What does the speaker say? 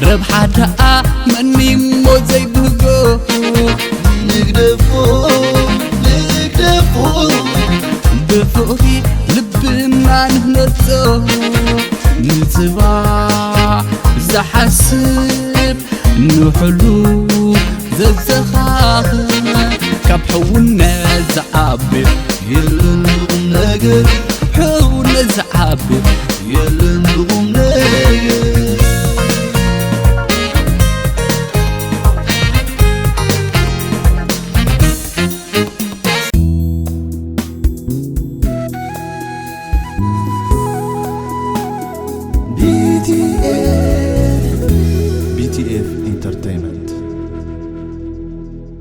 ረብሓ ደኣ መኒሞ ዘይብህጎ። ንግደፎ፣ ንግደፎ። ብፍቕሪ ልብና ንህነጾ። ንጽባሕ ዝሓስብ ንሕሉ ዘዘኻኽር። ካብ ሕውነት ዝዓቢ የለን ብቑም ነገር። ካብ ሕውነት ዝዓቢ የለን ብቑም ነገር። B T F. B T F Entertainment.